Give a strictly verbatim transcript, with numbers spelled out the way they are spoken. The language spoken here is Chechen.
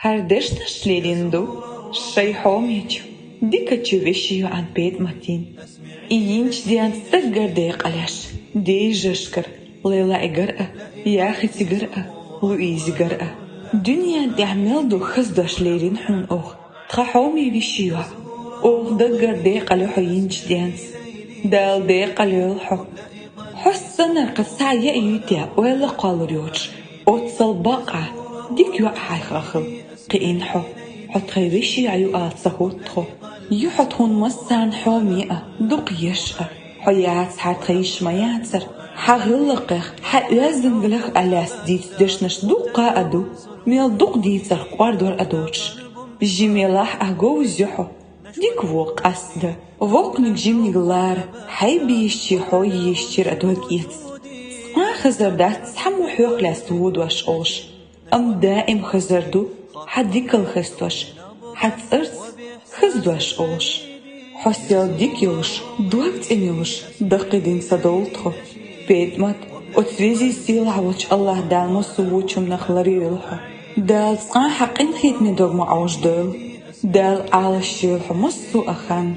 ХӀара дешнаш лерина ду шоай хьомечу, дикачу вешин йоӀан ПетӀматин. И йинчу денца даггара декъалеш, дежашкара, Лелаигара а, Яхицигара а, Луизигара а. Дуьнен тӀехь мел ду хаза дош лерина хьуна оха, тхан хьоме вешин йоӀ. Оха даггара декъале хьо йинчу денца. Дала декъалйойла хьо. Хьо санна кхин цхьа а яа юй те, ойла кхоллар йоцуш, оццул бакъахь, дика йоӀ хьайх а хила. Кхиийна хьо, хьо тхан вешин йоӀ ю ала ца хӀутту тхо. Ю хьо тхуна массарна хьоме а, дукха еш а. Хьо яцахьара тхан йиш ма яцара. Хьан гӀиллакхех, хьан оьздангаллех а лаьцна дийца дешнаш дуккха а ду, мел дукха дийцарх кӀордор а доцуш. Жимелахь а говза ю хьо. Дика вогӀу къасда. Воккханиг жиманиг лара, хьайн бийшачий хьо йийшачуьра а дог эца. Цкъа а хазар дац цхьаммо хьох лаьцна вон дош олуш. Амма даим хазар ду хьан дикалла хестош, хьан цӀарца хаза дош олуш. Хьо сел дика йолуш, дог цӀена йолуш даккхийдина ца довла тхо. ПетӀмат, оцу везачу сийлахь волчу АллахӀ Дала массо а вочу хӀуманах ларйойла хьо. Дала цкъа а хьан къинхетаме дог ма Ӏовжадойла. Дала Ӏалашйойла хьо массо а хан.